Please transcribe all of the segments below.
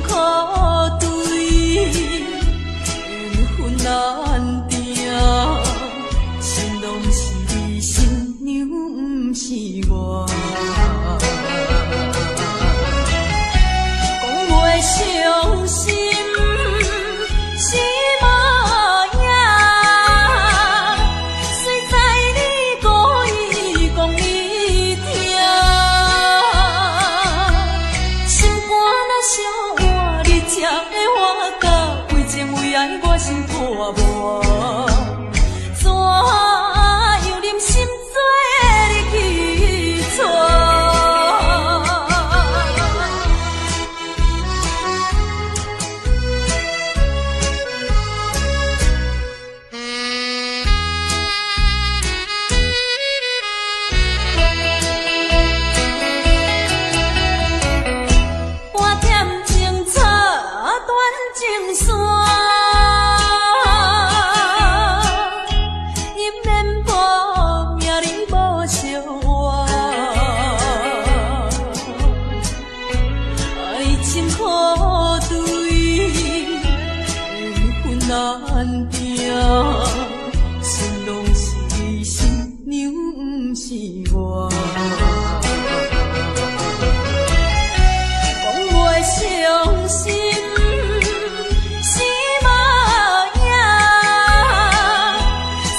可對，緣分難定，新郎是你，新娘毋是我。講袂傷心是無影，雖知你故意講你聽，心肝若相換，你才會活到為情為愛我心破磨。怎樣忍心做你去娶？半點情草斷情線，不免報名你無相換。愛情可對，緣分難定，新郎是你，新娘毋是我。講袂傷心是無影，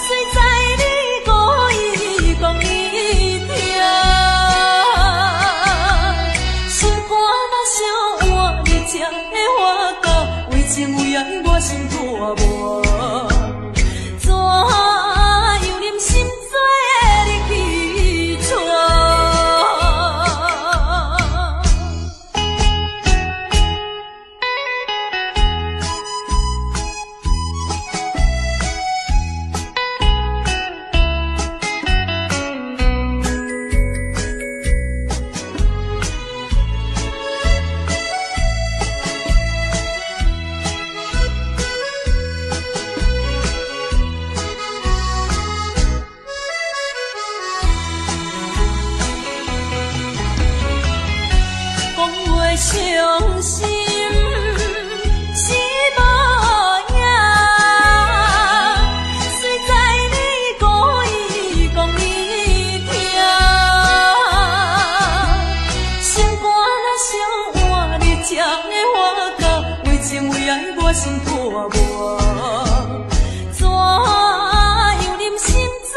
雖知你故意講你聽，心肝若相換，你才會活到為情為愛我心破磨。怎樣忍心做你去娶？講袂傷心是無影，雖知你故意講你聽，心肝若相換，你才會活到為情為愛我心破磨。怎樣忍心做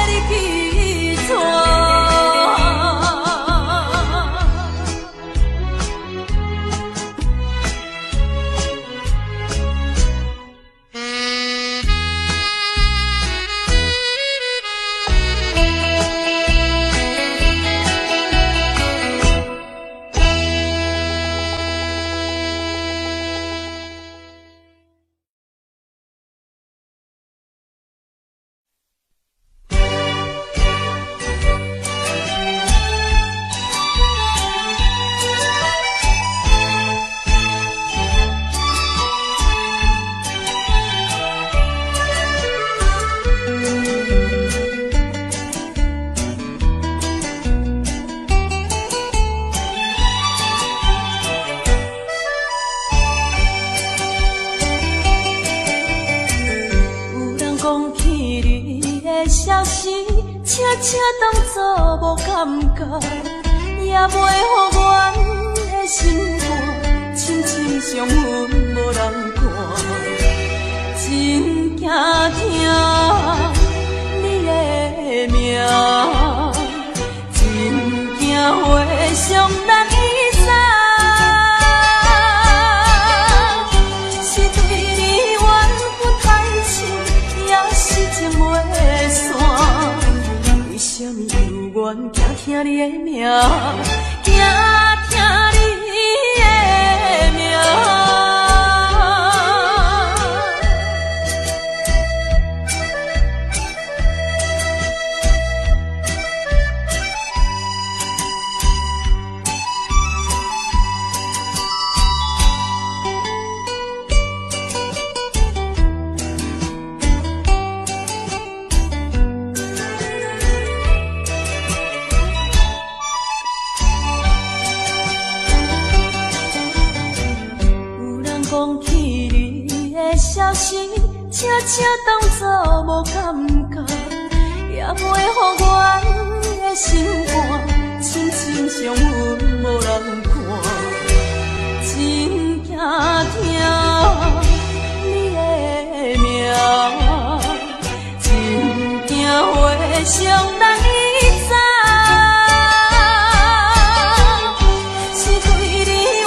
你去娶？有人講起你的消息，請請當作無感覺，也袂予阮的心肝深深傷痕無人看。真驚聽你的名，真驚回想咱以前。是對你緣分太深，也是情袂散？為什麼猶原驚聽你的名，驚聽你的名？請請當作無感覺，也袂予阮的心肝，深深傷痕無人看。真驚聽你的名，真驚回想咱以前。是對你緣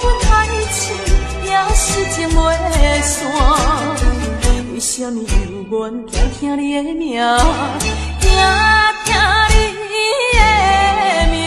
分太深，也是情袂散。為啥物猶原驚聽你的名，驚聽你的名？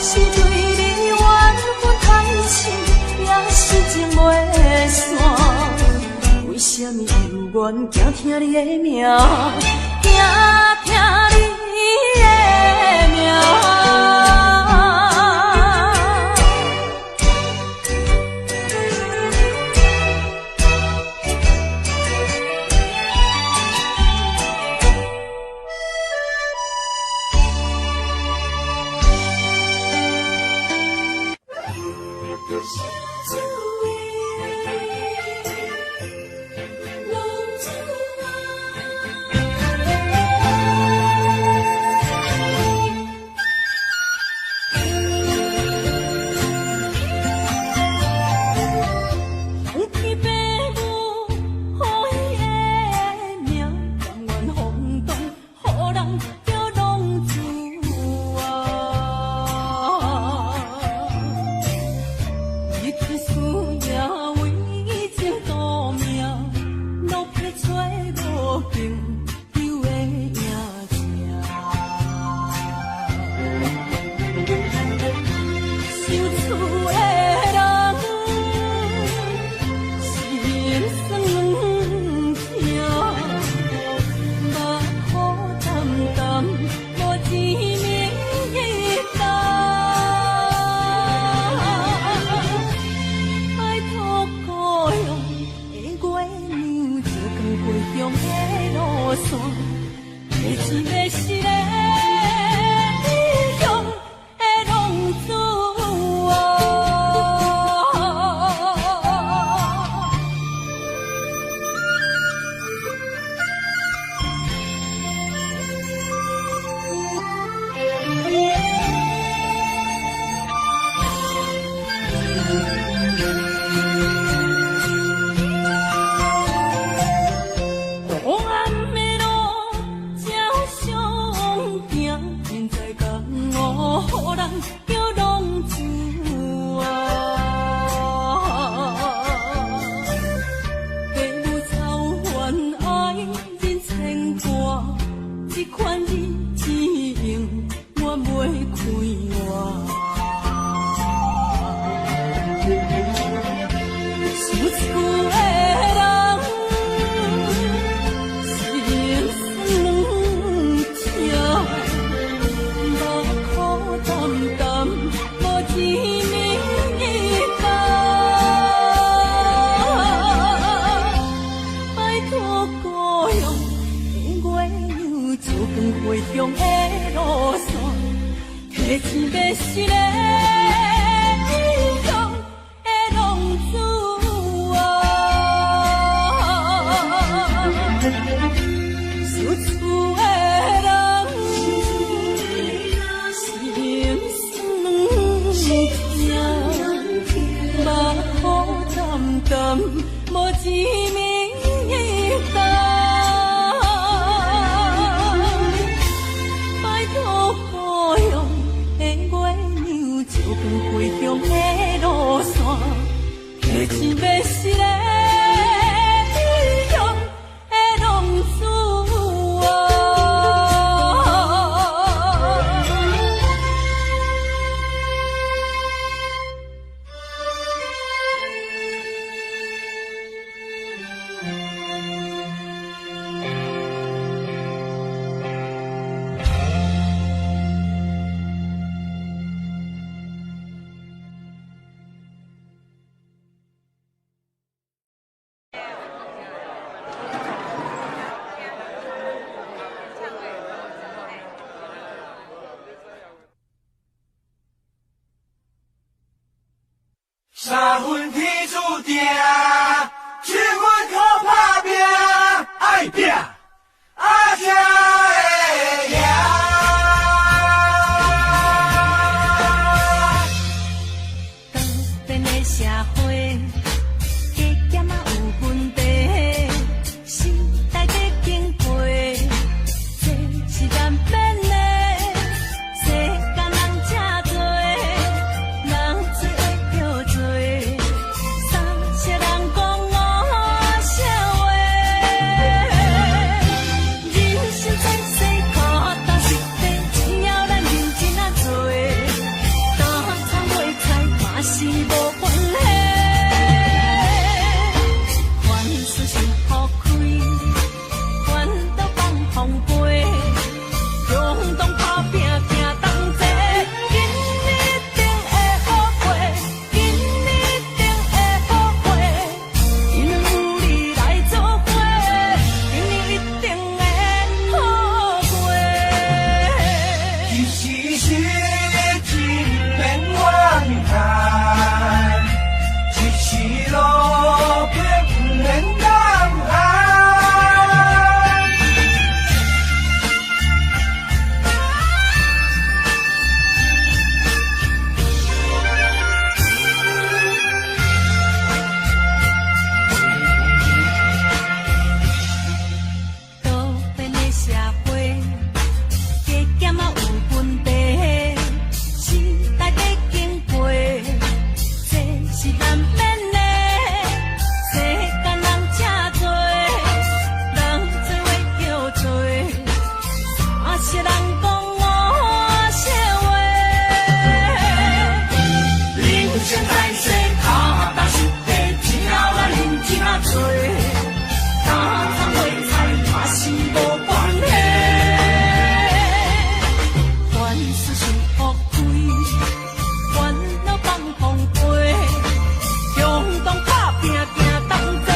是對你緣分太深，也是情袂散。為啥物猶原驚聽你的名，驚聽你的名？有天爸母予伊的名，甘願放蕩，予人叫浪子啊。伊去思夜為情賭命，落魄找無朋友的影子。想厝的人心酸疼，目苦澹澹，無一暝冬。拜託故鄉的月娘，照光回鄉的路線，迷情迷失的異鄉的浪子啊。黑暗的路才相行，人在江湖，予人叫浪子啊。父母操烦愛人牽掛，這款日子永遠袂快活。想厝的人心酸疼，目苦澹澹，無一暝冬。拜託故鄉的月娘，照光回鄉的路線，提錢迷失的異鄉的浪子啊。想厝的人心酸疼，目苦澹澹，無一暝冬。拜託故鄉的月娘，照光回鄉的路線，提錢迷失的異鄉的浪子啊。運天注定，這份靠打拚，愛拚，啊才會贏。多變的社會，加減仔有問題，時代在經過，這是難免的。世間人這多，人做會叫做，三色人講五色話。人生在世，跤踏實地，只要咱認真仔做，擔蔥買菜嘛是無關係。凡事想予開，煩惱放風飛，共同打拚行同齊，今年一定會好過，今年一定會好過，因為有你來做伙，今年一定會好過。一時失志免怨嘆，一時落魄毋免膽寒。多變的社會，加減仔有問題，時代在經過，這是難免的。世間人這多，人做話叫做，三色人講五色話。人生在世，跤踏實地，只要咱認真仔做，擔蔥買菜嘛是無關係。凡事想予開，煩惱放風飛，共同打拚行同齊，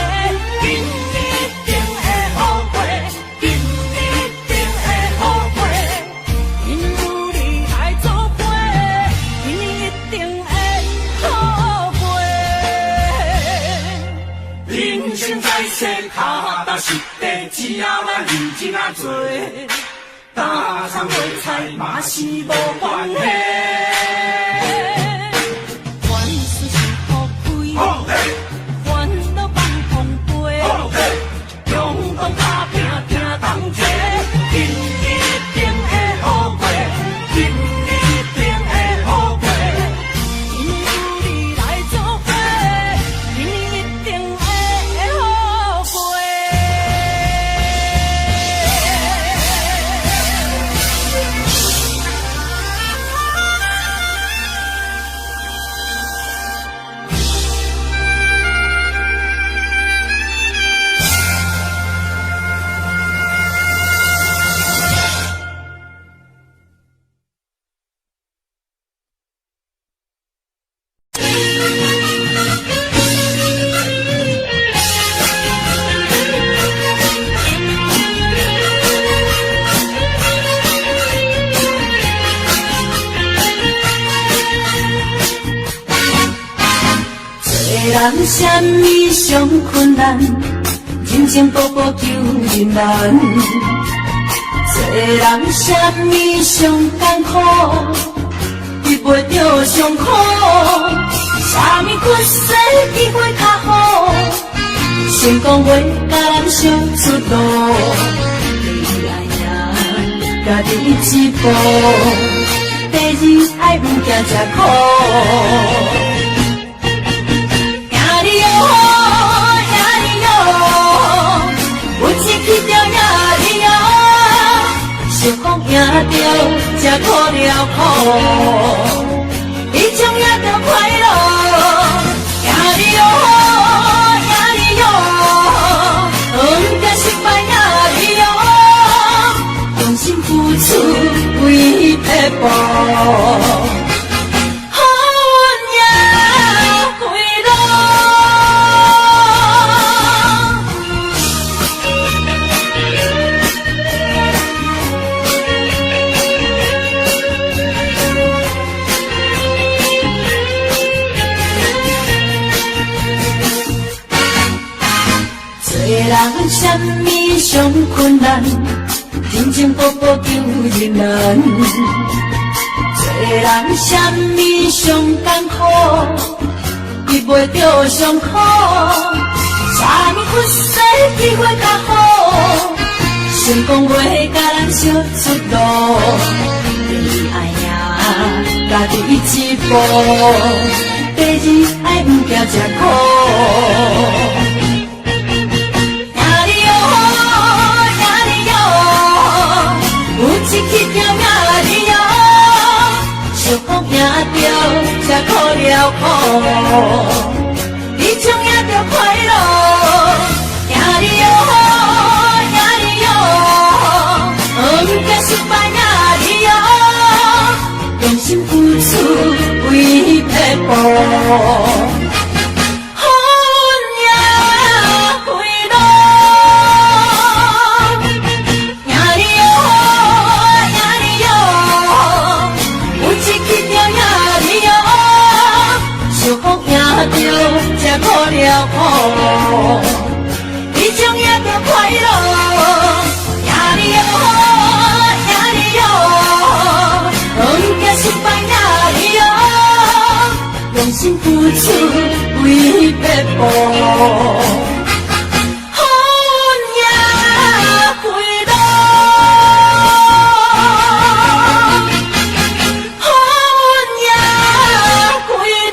今年一定會好過，今年一定會好過。因為有你來做伙，今年一定會好過。人生在世，跤踏實地，只要咱認真仔做，擔蔥買菜嘛是無關係。凡事想予開，好嘿，煩惱放風飛，好嘿，共同打拚行同齊，今年一定會好過，今年一定會好過。因為有你來做伙，今年一定會好過。做人啥物上困難？人情步步求人難。做人啥物上艱苦？得袂著上苦。啥物骨势機會較好？成功袂共人相出路。第一愛贏家己一步，第二愛毋驚吃苦。贏你喲，贏你喲，有志氣就贏你喲，想講贏著才苦了苦，彼種贏著快樂。贏你喲，贏你喲，毋驚失敗贏你喲，用心付出為撇步。好運贏快樂。人啥物上困難？認真步步求人難。做人啥物上艱苦？得袂著上苦。啥物佛世機會較好？成功袂共人相出路。第一愛贏家己一步，第二愛毋驚食苦。贏你喲，贏你喲，有志氣就贏你喲，想講贏著才苦了苦，你將贏著快樂。贏你喲，贏你喲，毋驚失敗贏你喲，用心付出為撇步。予阮贏快樂，贏你喲，贏你喲，有志氣就贏你喲，想講贏著才苦了苦，你將贏著快樂。贏你喲，贏你喲，毋驚失敗贏你喲，用心付出為撇步。予阮贏快樂，予阮贏快樂。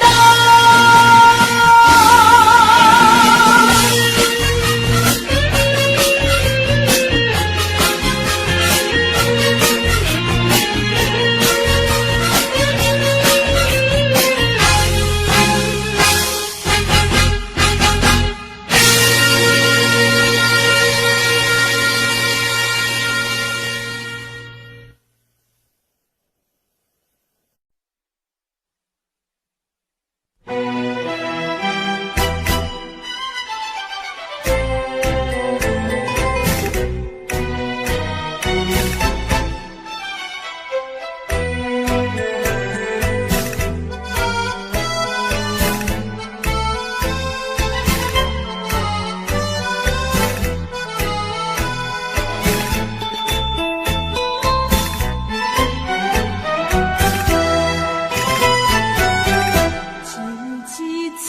一喙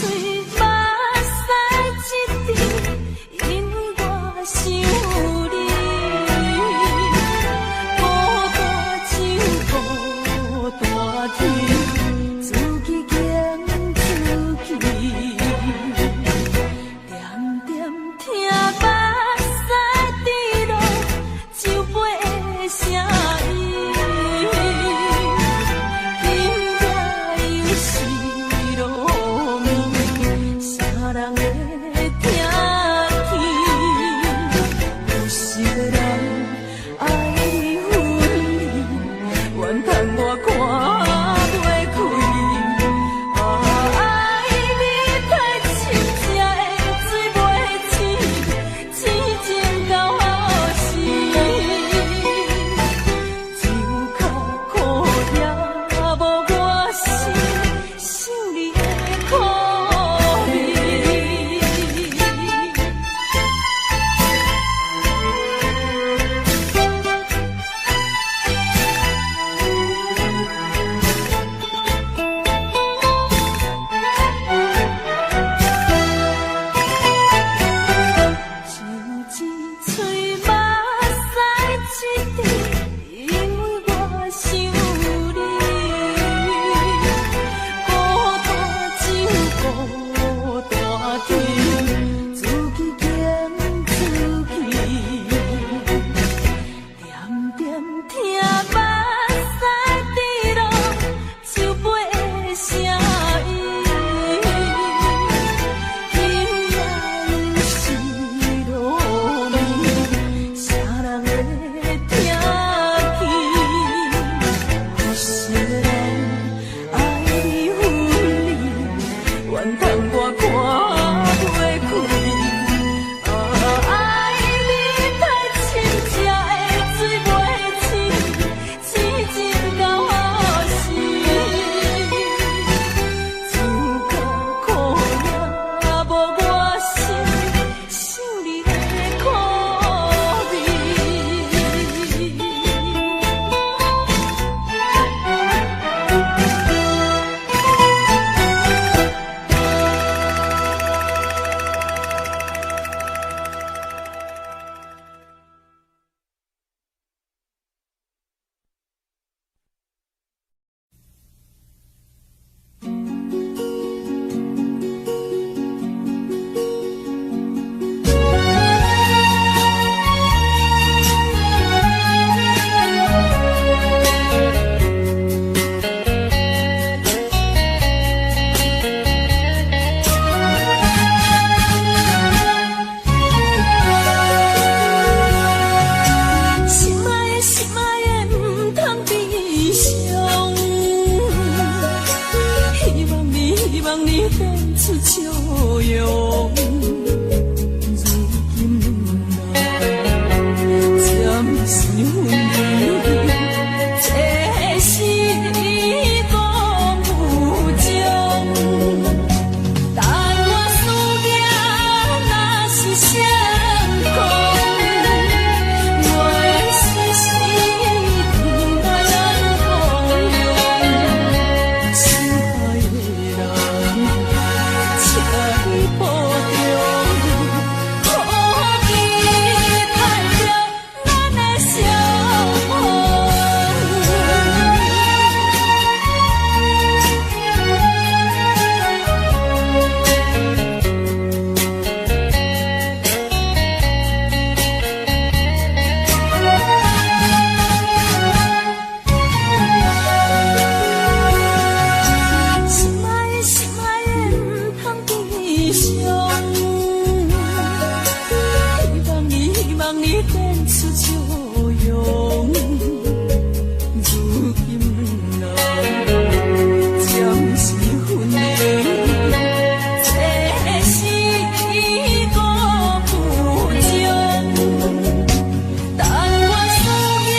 目屎一滴，因我想你。孤單像孤單天，自己行自己，點點聽目屎滴落酒杯的聲音。今夜又是落暝，啥人會聽見？有心的人愛你分離，怨嘆我看袂開。啊，愛你太深才會水袂清，痴情到死。酒較苦也無我心，想你的苦味。像一喙目屎一滴，因為我想你。孤單像孤單天，自己行自己，點點聽目屎滴落酒杯的聲音。今夜又是落暝，啥人會聽見？有心的人愛你分離，怨嘆我看袂開。啊，愛你太深才會水袂清，痴情到死。酒較苦也無我心，想你的苦望你展出笑容。如今阮暫時分離，這是講有情。但願輸贏若是成功，袂時時轉來咱故鄉。心愛的人，請你保重，予期待著咱的相逢。心愛心愛的，毋通悲傷。希望你，希望你展出笑容。如今阮暫時分離，這是講有情。但願輸贏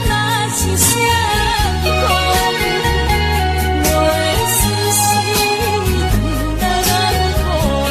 若是成功，袂時時轉來咱故鄉。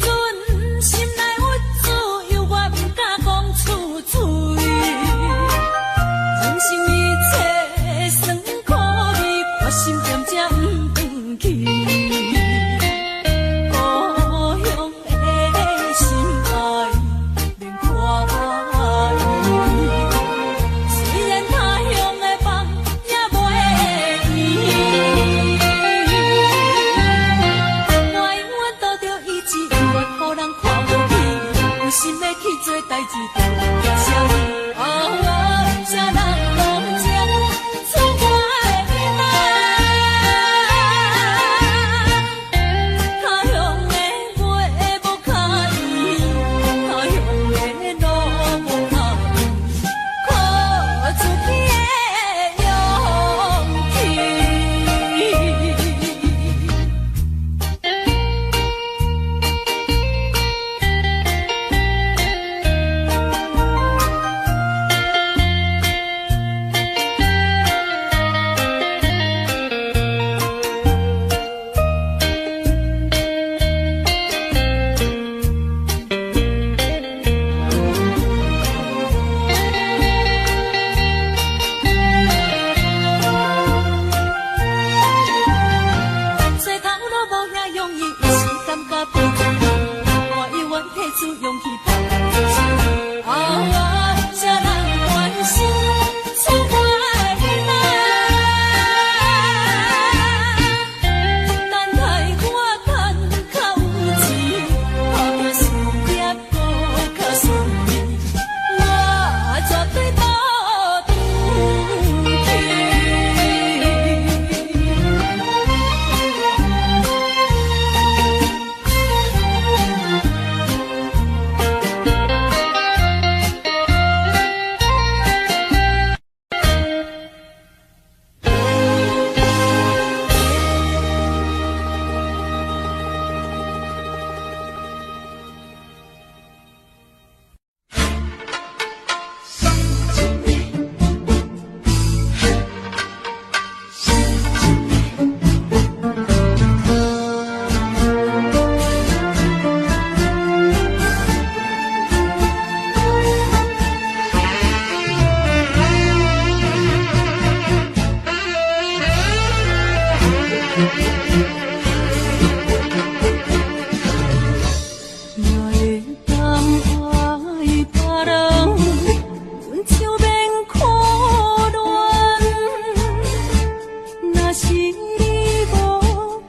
陣心內鬱郁，猶原毋敢講出嘴。人生一切酸苦味，決心踮這毋轉去。故鄉的心愛免懷疑，雖然他鄉的夢也袂圓，我永遠倒著意志，永遠予人看無起。有心欲去做代誌，就寄啥物？啊，啥人攏將出我的囡仔。他鄉的月無較圓，他鄉的路無較遠，靠出去的勇氣。做頭路無遐容易，有時感覺無注意，我猶原提出勇氣拍拼做生意。啊，啥人關心出我的囡仔？等待我趁較有錢，打拼事業閣較順利，我絕對倒轉去。若會當愛別人，阮就免苦戀。若是你無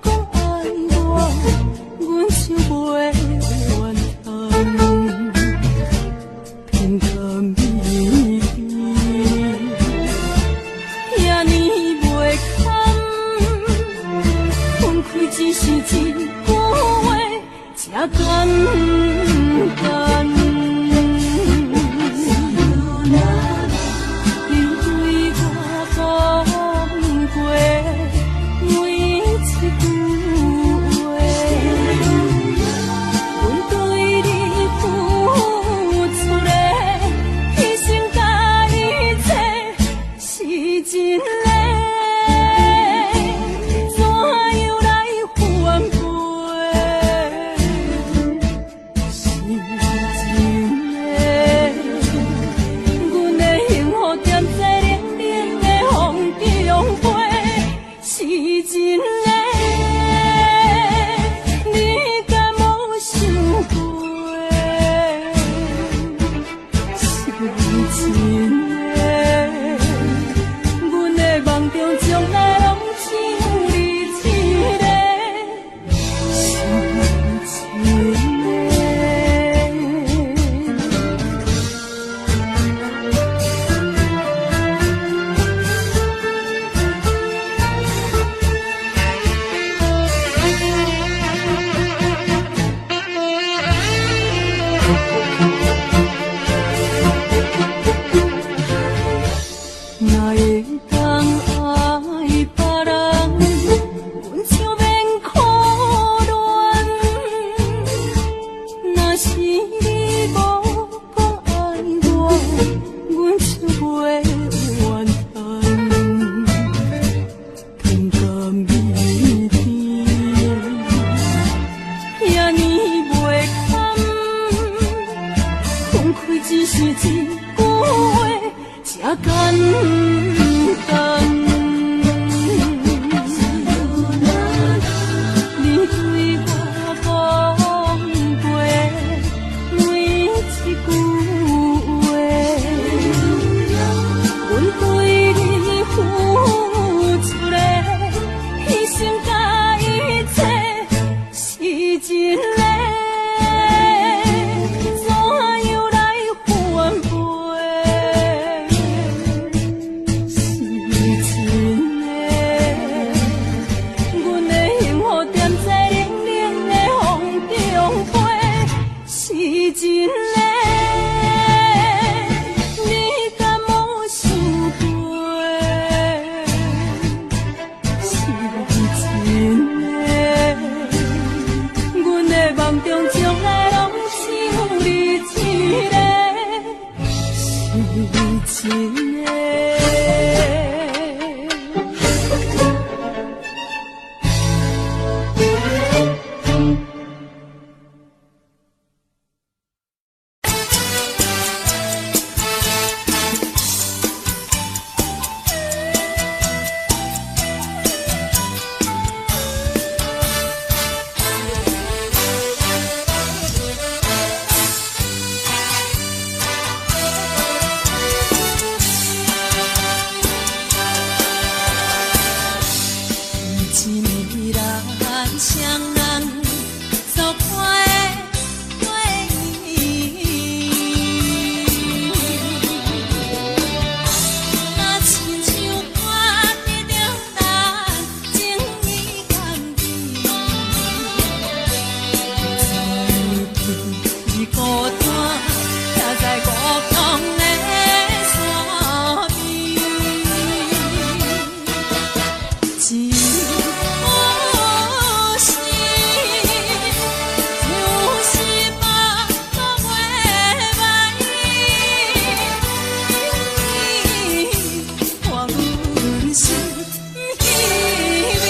講愛我，阮就袂怨嘆。偏甘美甜，遐爾袂堪，分開只是一句話，這簡單。你對我講過每一句話，阮對你付出的犧牲佮一切是真的，怎樣來反背？是真的，阮的幸福踮這冷冷的風中飛，是真的，你敢無想過？是真的，阮的夢中從來攏只有你一個。是真的。若會當愛別人，阮就免苦戀。若是你無講愛我，阮就袂怨嘆。偏甘美甜，遐爾袂一句話這簡單。你對我講過每一句話，阮對你付出的犧牲佮一切是真的，怎樣來反背？是真的，阮的幸福踮這冷冷的風中飛，是真的，你敢無想過？是真的，阮的夢中將來攏只有你一個，是真的。一人雙人所看的月圓，若親像看得著咱情意甘甜。一孤單，徛在故鄉的山邊。一有時，就是百個月暝，看阮心稀微。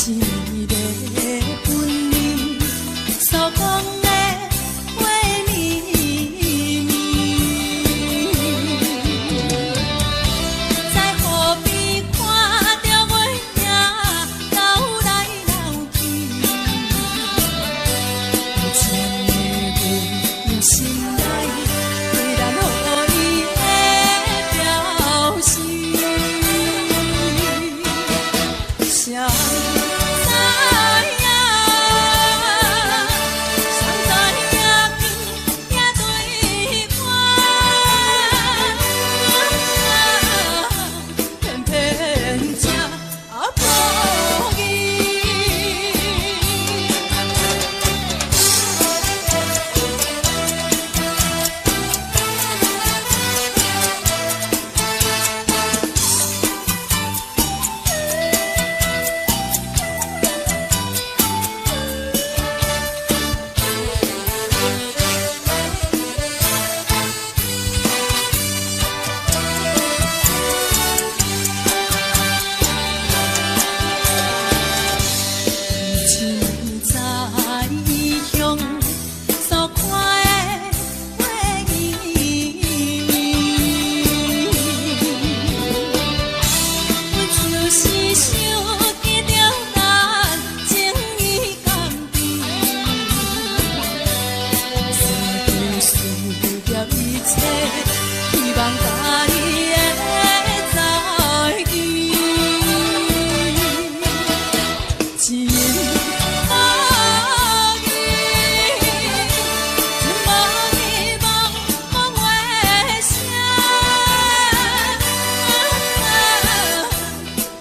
一個阮你所講的話綿綿，在河邊看著月影流來流去，情的阮心內對咱予伊的表示。誰知影？誰知影今夜對我，偏偏這無義。亲在異鄉所看的月圓，阮就是想記著咱情意甘甜，思思念一切，希望佮伊會再見。真無義，真無義，茫茫話聲，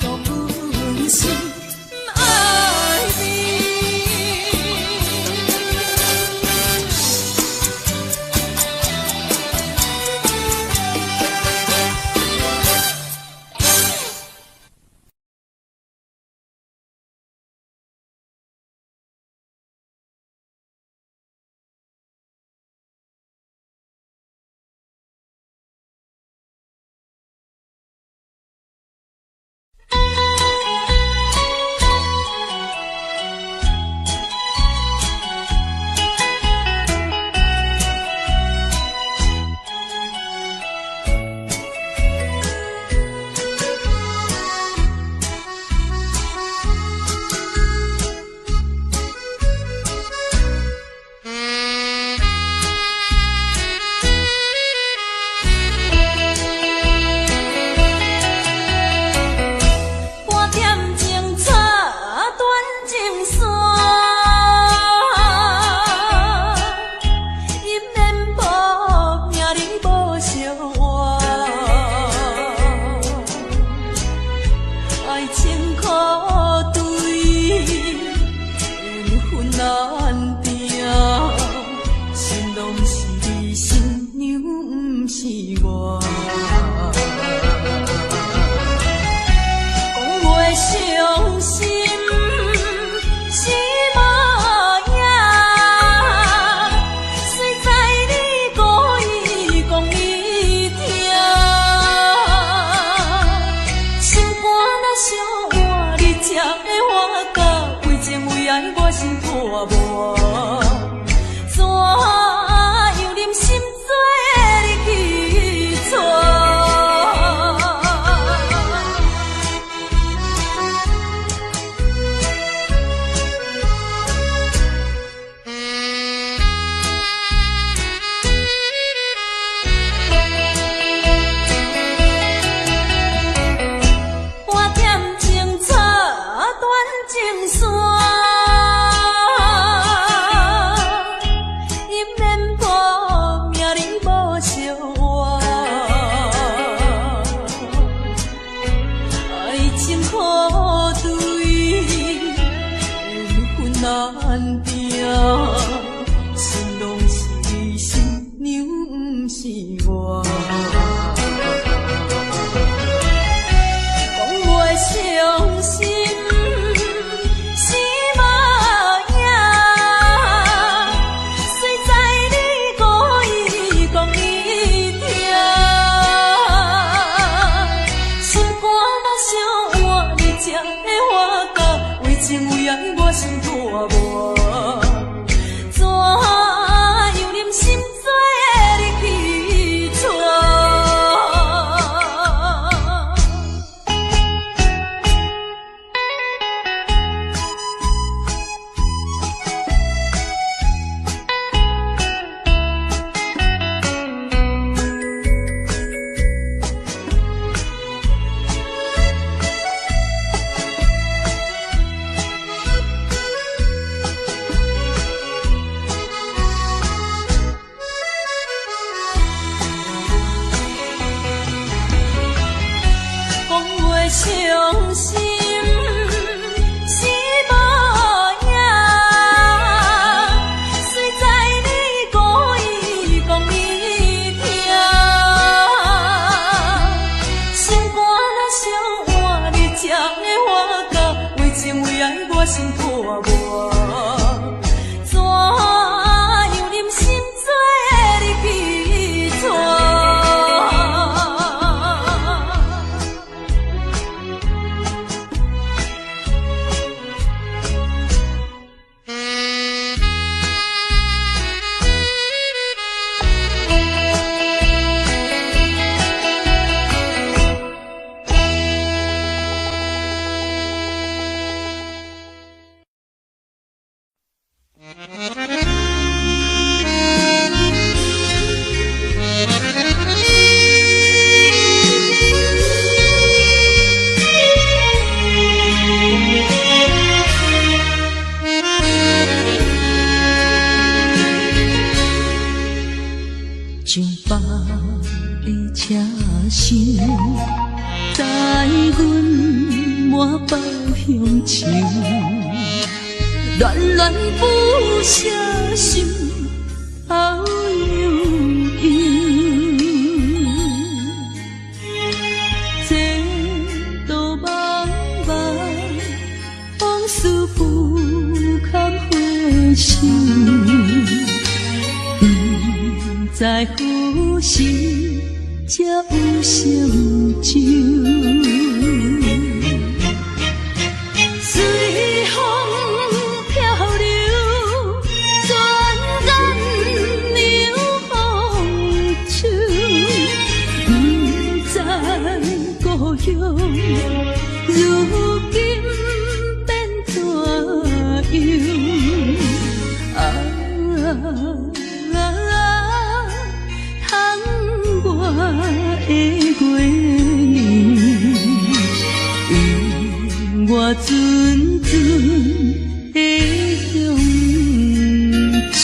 講阮心愛你。磨，怎样忍心做你去娶？我踮情草断情线，不免报命你无相换。爱情可对，缘分难定，新郎是你，新娘不是我。讲袂伤心，是无影。虽知你故意讲伊听，心肝若相换，你才会发觉，为情为爱我心破磨。怎样忍心做你去娶？讲袂伤心，是无影。虽知你故意讲伊听，心肝若相换，你才会发觉，为情为爱我心破磨。怎样忍心做你去娶？上百个车厢，载阮满腹乡愁，恋恋不舍心头悠悠。前途茫茫，往事不堪回首。不知何时才有成就。随风飘流，转眼凉风秋。不知故乡如今变怎样？啊，窗外的月娘，映我阵阵的乡愁。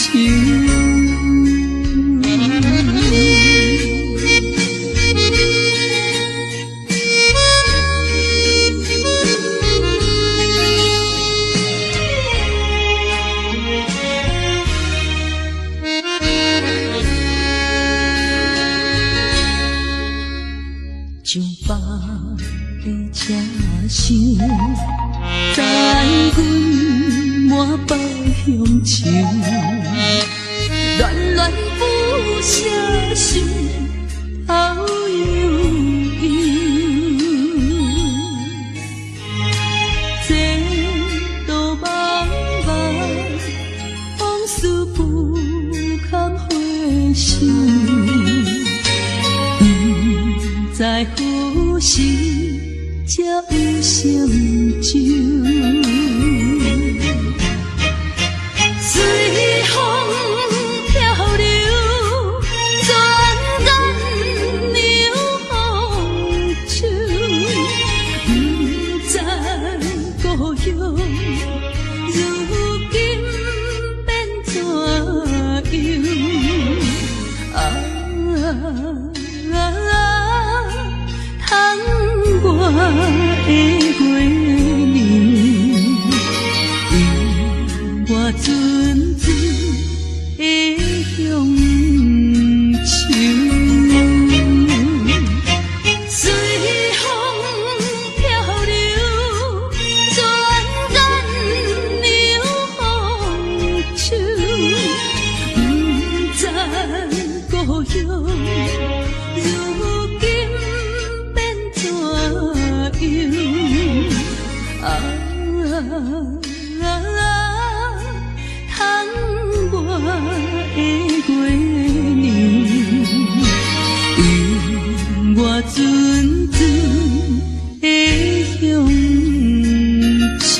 上百个车厢，载阮满腹乡愁，恋恋不舍心头悠悠。前途茫茫，知何時才有成就。隨風飄流，轉眼涼秋，毋知故鄉如今變怎樣？啊，窗外的月娘，映我陣陣的鄉愁。隨風飄流，轉眼涼秋，毋知故鄉如今變怎樣？啊，窗外的月娘，映我陣陣的鄉愁。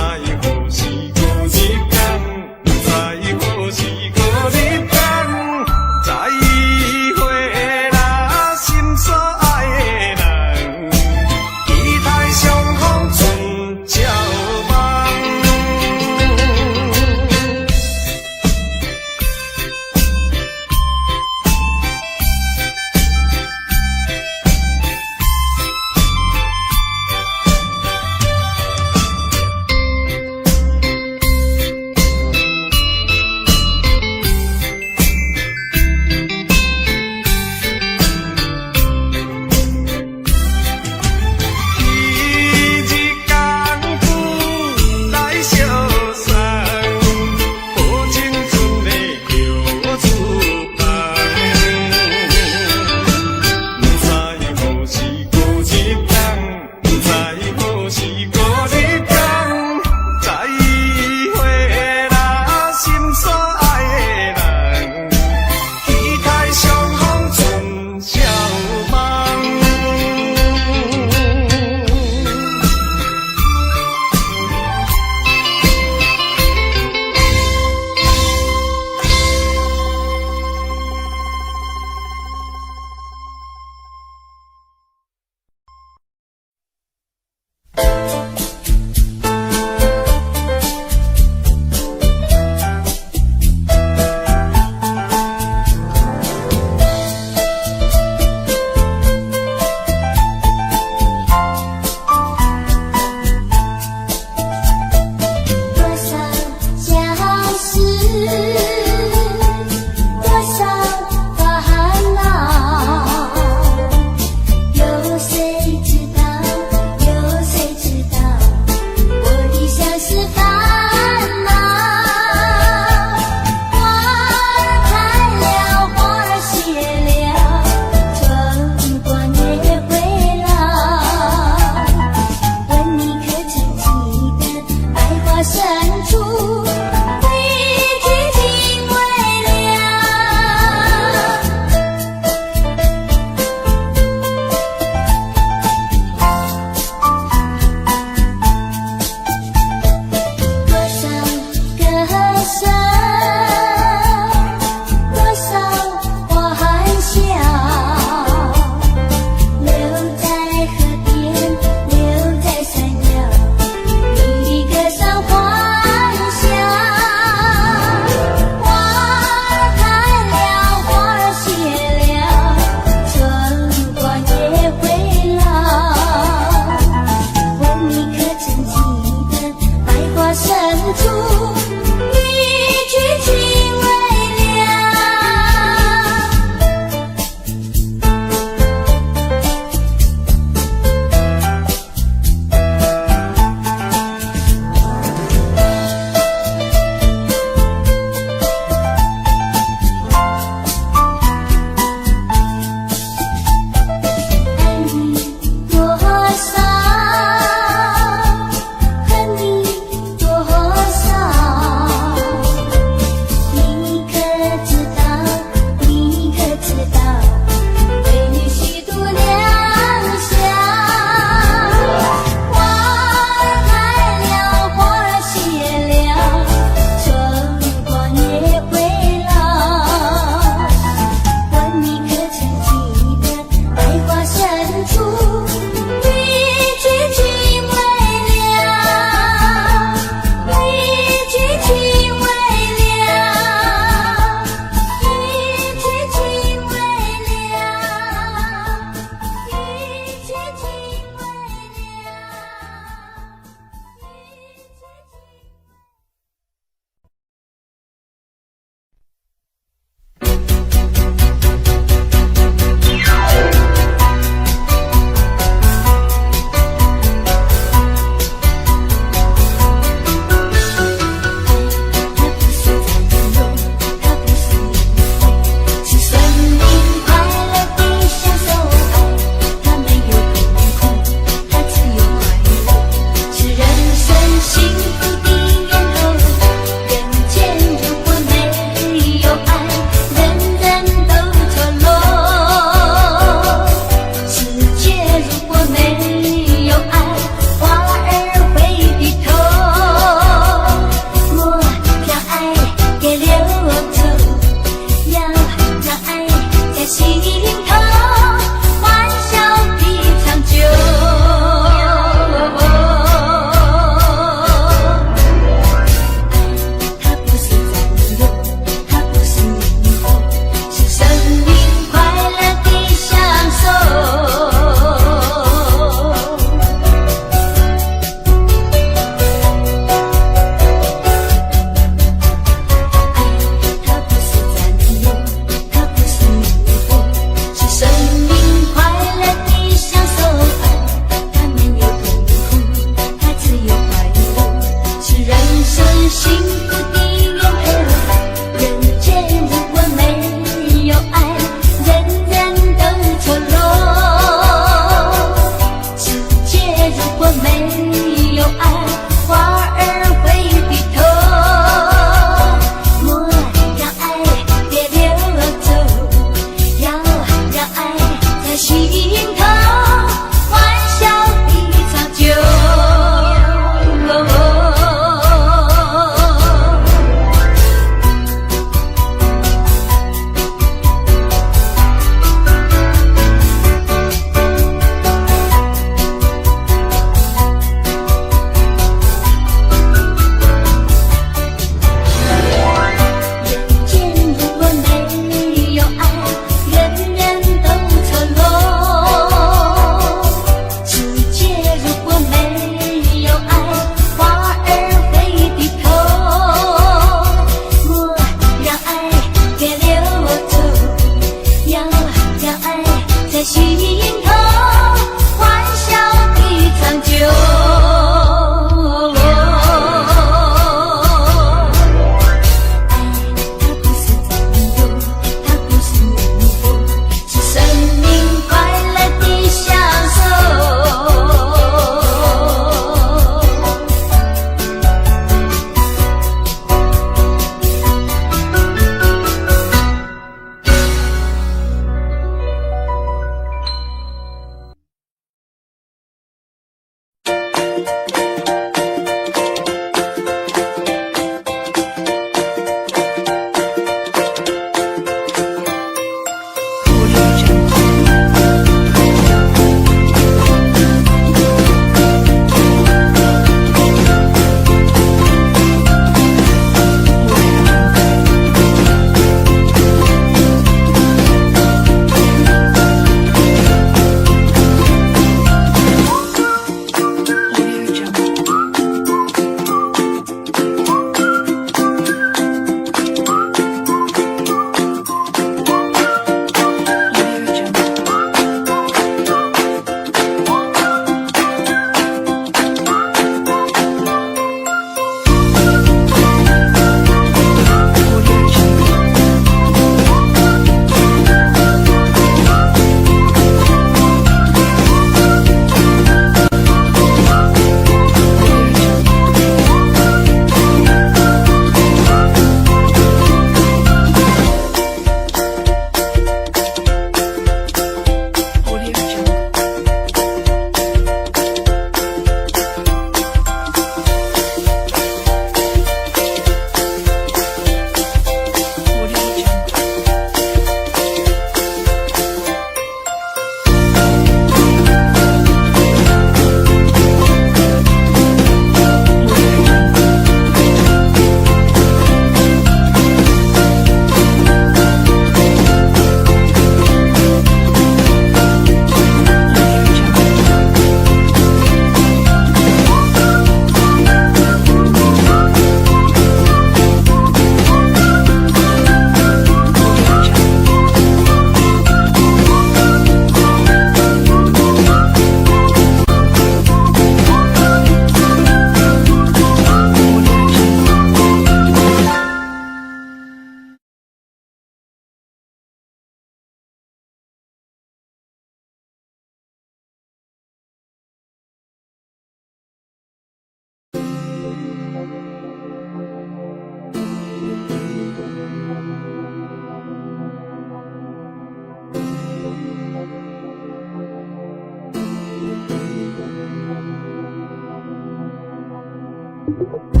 有